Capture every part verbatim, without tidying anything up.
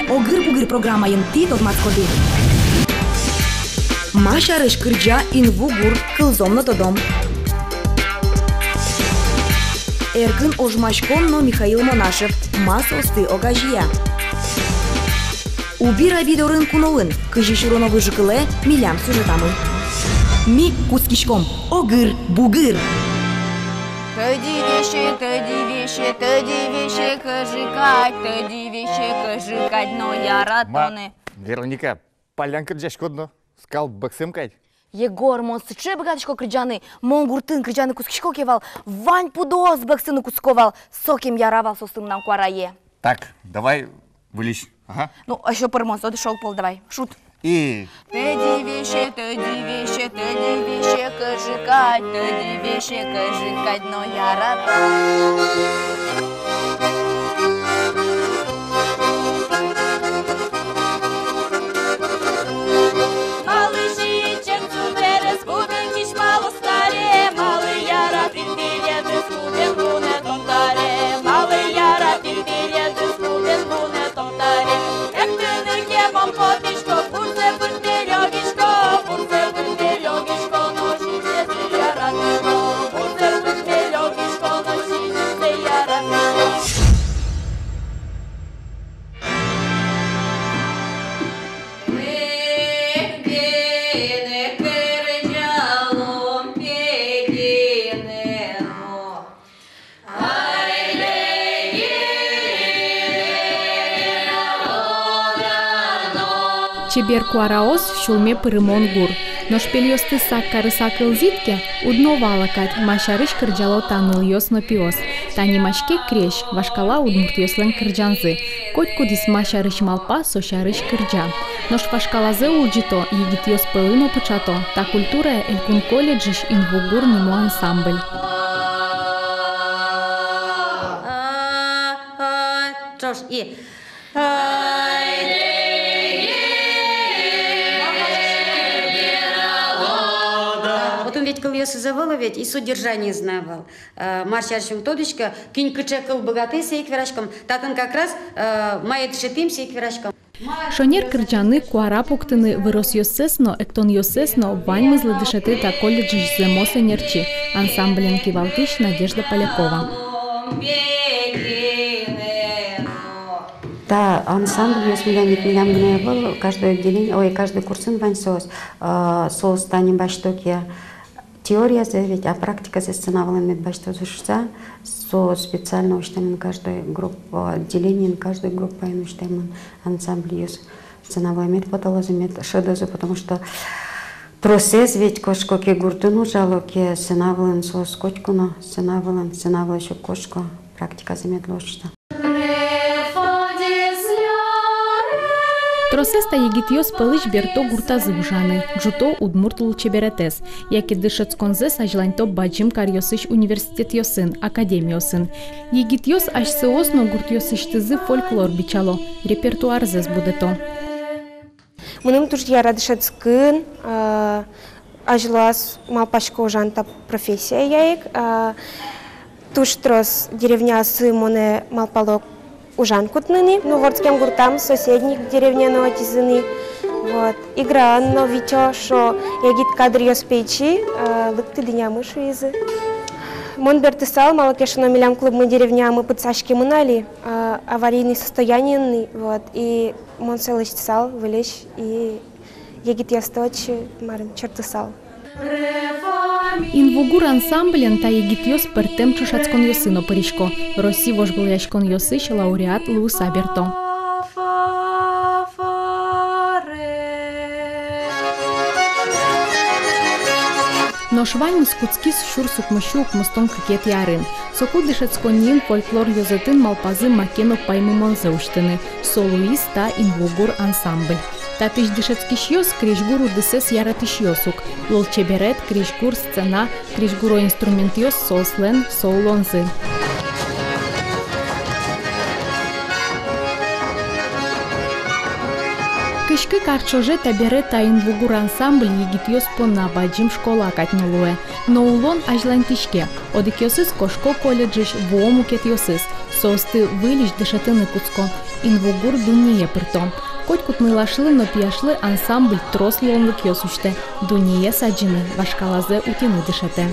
«Огыр-бугыр» программаын тӥ тодматскоды: ма сярысь кырӟа инву гур, кылзом но тодом. Эркын ожмаськон но Михаил Монашев, ма соосты огазея. Уби-раби дорын куноын, кызьы сюроно выжыкылэ, милям сюжетамы. Ми кутскиськом. Огыр-бугыр. Тӧдьы весе, тӧдьы весе, тӧдьы весе кӧжы кадь, тӧдьы весе кӧжы кадь но яратоно. Ма, Вероника, паллян кырӟаськод но, скал бӧксэм кадь. Егор, мон сыӵе быгатӥсько кырӟаны, мон гуртын кырӟаны кутскисько ке вал, вань пудоос бӧксыны кутско вал, сокем яра вал соослы мынам куарае. Так, давай выльысь. Ага. Ну, а ещё пӧрмоз, одӥг шог пол, давай, шуд. И. Тӧдьы весе, тӧдьы весе, тӧдьы весе кӧжы кадь, тӧдьы весе кӧжы кадь но яратоно. Малы сиӵе чебер, кудӥз кисьмалоз каре, малы яратӥд тӥледыз, кудӥз вунэтон таре, малы яратӥд тӥледыз, кудӥз вунэтон таре. Эктыны ке мон потӥсько, бурсэ пыдме лёгисько, бурсэ пыдме лёгисько, но сӥзьымзэ яратӥсько, бурсэ пыдме лёгисько, но сӥзьымзэ яратӥсько. Чебер куараос, сюлме пырымон гур. Нош пельёсты сак карыса кылзӥд ке, уд но вала кадь, ма сярысь кырӟало та нылъёс но пиос. Та нимаське крезь, вашкала удмуртъёслэн кырӟанзы. Котькудӥз ма сярысь малпа, со сярысь кырӟа. Нош вашкалазэ улӟыто, егитъёс пӧлы но пыӵато та культурая элькун колледжысь «Инву гур» нимо ансамбль. Ӵош и. Отын ведь кылъёсыз ӧвӧл ведь, и содержаниез но ӧвӧл. Э, мар сярысь ум тодӥське, кин кыӵе кыл быгатэ, сое ик вераськом. Татын как раз, э, мае дышетӥм, сое ик вераськом. Шонер кырӟаны, куара пуктыны, выросъёссэс но, эктонъёссэс но, ваньмызлы дышетэ та колледжысь зэмос ӧнерчи, ансамблен кивалтӥсь Надежда Полякова. Та ансамбльёс милям ик, милям гинэ ӧвӧл, каждый отделение, ой, каждый курсын вань соос, э, соос тани басьто ке теориязэ ведь, а практиказэ сцена вылын мед басьтозы шуыса, со специально усьтэмын каждой группа, отделениын, каждой группаын усьтэмын ансамбльёс. Сцена вылэ мед поталозы, мед шӧдозы, потому что тросэз ведь кошко ке, гуртын ужало ке, сцена вылын соос котьку но, сцена вылын, сцена вылысь уг кошко, практиказэ мед луоз шуыса. Тросэз та егитъёс пӧлысь берто гуртазы ужаны, ӝуто удмурт лулчеберетэз, яке дышетсконзэс азьланьто бадӟым каръёсысь университетъёсын, академиосын. Егитъёс асьсэос но гуртъёсысьтызы фольклор бичало, репертуарзэс будэто. Мыным туж яра дышетскын, а, азьлояз малпасько ужан та профессияя ик, а, туж трос деревняосы монэ малпало ужан кутыны ни. Ну, вордскем гуртам соседний деревняе но ӧтизы ни. Вот. Играын но витё, шуо, егит кадръёс пе ичи, а, лыктэ дуннеямы, шуизы. Мон бертысал, малы ке шуоно, милям клубмы деревняямы пытсаськемын али, а, аварийный состояниын ни, вот, и мон сое лэсьтысал выльысь, и егитъёсты отчы, марым, чортысал. «Инву гур» ансамблен та егитъёс пӧртэм ӵошатсконъёсы но пырисько, Россия вожвылъяськонъёсысь лауреат луыса берто. Нош ваньмыз кутскиз сюрс укмыссю укмыстон кыкетӥ арын. Соку дышетсконниын фольклор ёзэтын малпазы маке но паймымонзэ усьтыны. Со луиз та «Инву гур» ансамбль. Татысь дышетскисьёс крезьгур удысэз яратӥсьёс ук. Лулчеберет, крезьгур, сцена, крезьгуро инструментъёс — соослэн со улонзы. Кызь кык ар ӵоже табере та «Инву гур» ансамбль егитъёс понна бадӟым школа кадь но луэ. Но улон азьланьтӥське. Одӥгъёсыз кошко колледжысь, вуо мукетъёсыз. Соосты выльысь дышетыны кутско, инвугур дуннее пырто. Котькуд нылашлы но пияшлы ансамбль трос луонлыкъёс усьтэ: дуннеез адӟыны, вашкалазэ утьыны дышетэ.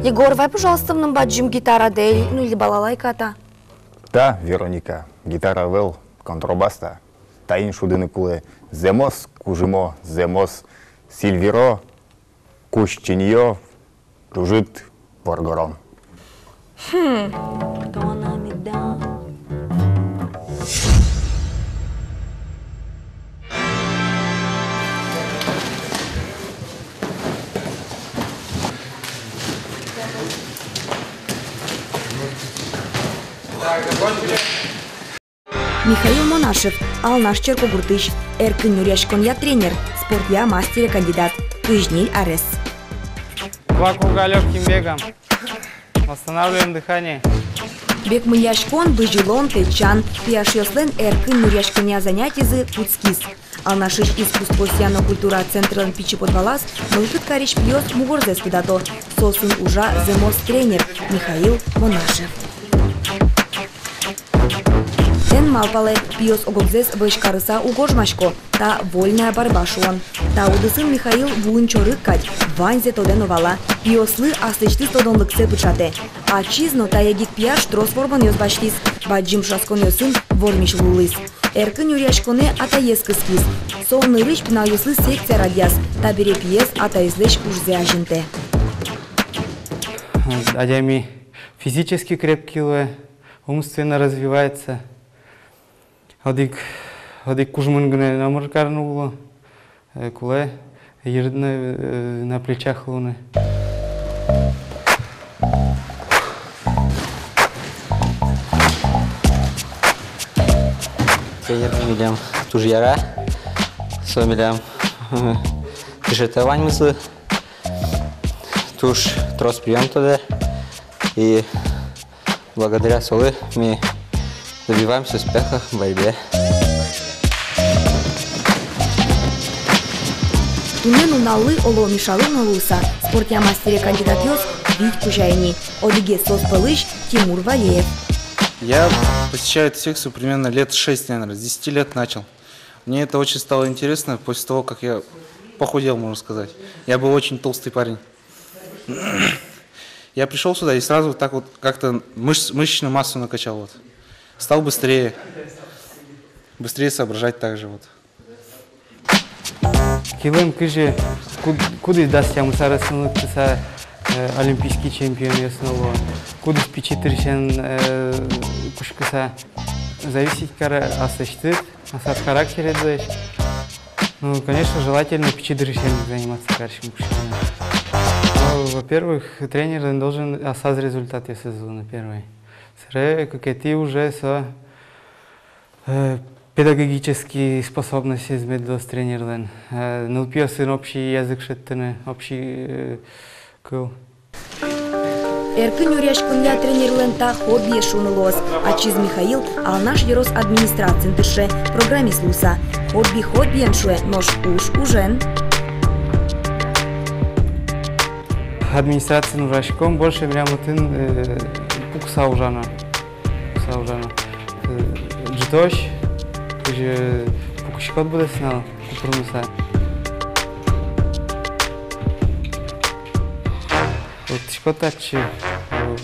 Егор, вай, пожалуйста, мыным бадӟым гитарадэ, ну или балалайка та. Та, Вероника, гитара ӧвӧл, контрабас та. Таин шудыны кулэ зэмос кужмо, зэмос сӥльвиро, кузь чиньыё, ӝужыт воргорон. Хм. Михаил Монашев, Алнаш черкогуртысь, эркын нюръяськонъя тренер, спортъя мастере кандидат, кызь ньыль арес. Два круга лёгким бегом. Восстанавливаем дыхание. Бекмыльяськон, бызьылон, тэтчан — пияшъёслэн эркын нюръяськонъя занятизы кутскиз. Алнашысь искусствоосъя но культура центрлэн пичи подвалаз мылкыд карись пиос мугорзэс кыдато. Соосын ужа зэмос тренер Михаил Монашев. Эн малпалэ, пиос ог-огзэс вӧсь карыса уг ожмасько. Та вольная борьба шуон. Та удысын Михаил вуын чорыг кадь, ваньзэ тодэ но вала. Пиослы аслэсьтыз тодонлыксэ пыӵатэ. Ачиз но та егит пияш трос вормонъёс басьтӥз, бадӟым ӵошатсконъёсын вормись луылӥз. Эркын нюръяськонэ атаез кыскиз. Со нырысь пиналъёслы секция радъяз, табере пиез атаезлэсь ужзэ азинтэ. Адями физически крепкий луэ, умственно развивается. Одӥг, одӥг кужмын гинэ номыр карыны уг лу, э, кулэ йырдыны, э, на плечах луыны. Тренер милям туж яра, со милям, э, дышетэ ваньмызлы, туж трос приём тодэ, и благодаря солы ми добиваемся успеха в борьбе. Туннэ нуналлы, оло, Мишалы но луыса, спортъя мастере кандидатъёс вить кузя ини. Одӥгез соос пӧлысь Тимур Валеев. Я посещаю эту секцию примерно лет шесть, наверное, с десяти лет начал. Мне это очень стало интересно после того, как я похудел, можно сказать. Я был очень толстый парень. Я пришёл сюда и сразу так вот как-то мышц-, мышечную массу накачал, вот. Стал быстрее, быстрее соображать также, вот. Кылэм кызьы, куд-, кудӥз дас тямыс аресъёсын лыктыса, э, олимпийский чемпионъёс но луо, кудӥз пичи дырысен, э, кутскыса. Зависеть каре аслэсьтыд, аслад характередлэсь. Ну, конечно, желательно пичи дырысен заниматься кариськыны кутскыны. Ну, во-первых, тренер должен аслаз результатъёсыз луыны первой. Собере кыкетӥ уже со, э, педагогический способностез мед луоз тренерлэн. Э, нылпиосын общий язык шедьтыны, общий, э, кыл. Эркын нюръяськонъя тренерлэн та хоббиез шуыны луоз. Ачиз Михаил Алнаш ёрос администрациын тырше, программист луыса. Хобби хоббиен, шуэ, нош уж ужен. Администрациын ужаськом, больше милям отын, э, пукса ужано. Пукса ужано. Э, ӝытозь, кызьы пукиськод быдэс нунал, купырмыса. Лыктӥськод татчы, э,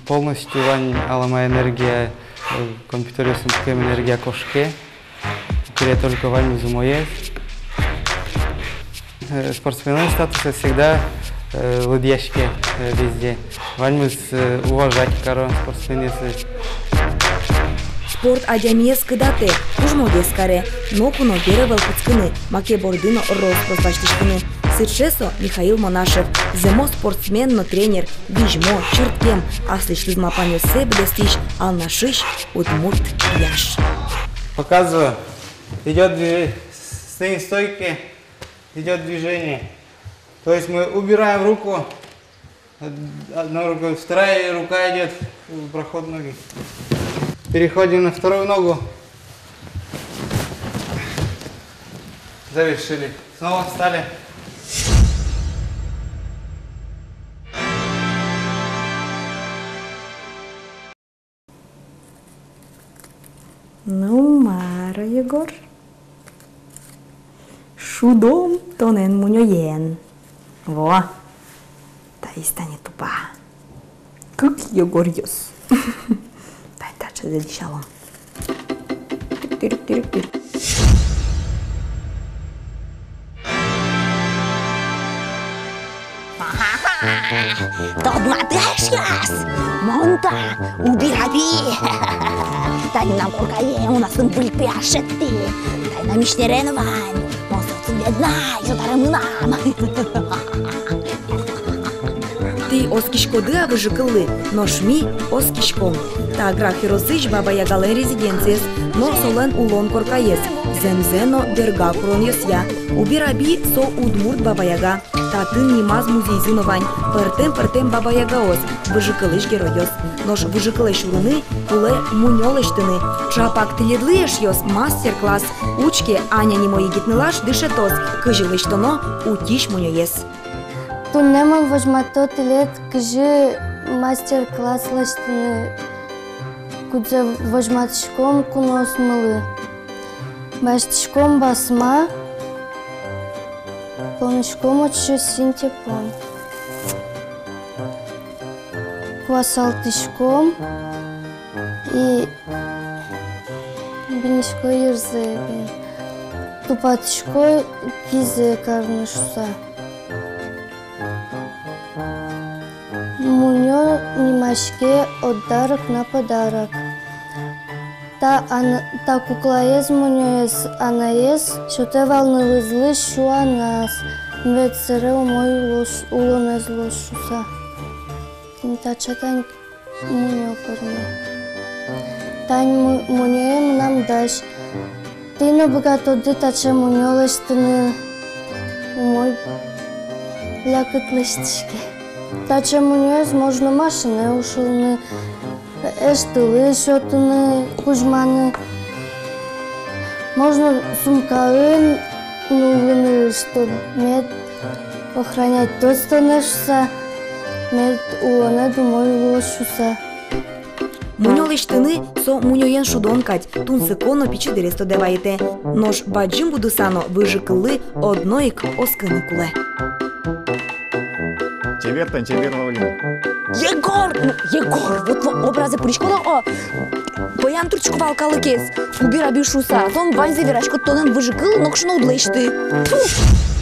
полностью вань алама энергия, э, компьютеръёсын пукем энергия кошке. Кыре только ваньмыз умоез. Э, спортсменлэн статусэз всегда, э, лыдъяське, э, везде. Ваньмыз, э, уважать каро спортсменъёсыз. Спорт адямиез кыдатэ, кужмогес каре, ноку но бер ӧвӧл кутскыны, маке борды но рос-прос басьтӥськыны. Сыӵе со Михаил Монашев, зэмос спортсмен но тренер, визьмо, чырткем, аслэсьтыз малпанъёссэ быдэстӥсь Алнашысь удмурт пияш. Показываю. Идёт движение. Стоим в стойке. Идёт движение. То есть мы убираем руку. Од-, одной рукой. Вторая рука идёт в проход ноги. Переходим на вторую ногу. Завершили. Снова встали. Ну, мар-о, Егор? Шудом тонэн мунёен. Во. Таиз тани тупа. Кык Егоръёс. Тани таӵезэ дӥсялом. Тырык, тырык, тырык. Тодматы, эшъёс! Мон та Убир аби. Тани мынам коркае, мон аслым выль пияш шедьтӥ. Тани мынам миснерен вань. Мон сотсын ведь на, ӟутаре мынам. Тӥ оскиськоды-а выжыкыллы? Нош ми оскиськом. Та Грах ёросысь Баба Ягалэн резиденциез но солэн улон коркаез. Зэмзэ но берга куронъёсъя. Убир аби — со удмурт Баба Яга. Татын нимаз музейзы но вань. Пӧртэм-пӧртэм Баба Ягаос, выжыкылысь геройёс. Нош выжыкылэ сюрыны кулэ мунё лэсьтыны. Ӵапак тӥледлы, эшъёс, мастер-класс. Учке, Аня нимо егит нылаш дышетоз, кызьы лэсьтоно утись мунёез. Туннэ мон возьмато тӥлед, кызьы мастер-класс лэсьтыны, кудзэ возьматӥськом куноосмылы. Басьтӥськом басма, поныськом отчы синтепон. Куасалтӥськом и бинисько йырзэ, бин. Тупатӥсько кизэ карны шуыса. Мунё нимаське «От дарок на подарок». Та ан-, та куклаез, мунёез, анаез сётэ вал нылызлы сюаназ, мед сэре умой улоз, улонэз луоз шуыса. Тӥни таӵе тань мунё пӧрме. Тань му-, мунёе мынам дась. Тӥ но быгатоды таӵе мунё лэсьтыны, умой лякыт лэсьтӥське. Таӵе мунёез можно машинае ушылыны, эштылы сётыны, кузьманы. Можно сумкаын нуллыны, чтоб мед охранять тонэ шуыса, мед улонэд умой луоз шуыса. Мунё лэсьтыны — со мунёен шудон кадь, тунсыко но пичи дырез тодэ вайытэ. Нош бадӟым будыса но выжыкыллы одно ик оскыны кулэ. Чебер тон, чебер, Павлина. Егор! Ну, Егор! Вот, вот образэ пыриськод-а, о? Пӧян туртӥсько вал калыкез Убир аби шуыса. Тон ваньзэ вераськод, тонэн выжыкыл нокыӵе но уд лэсьты. Тьфу!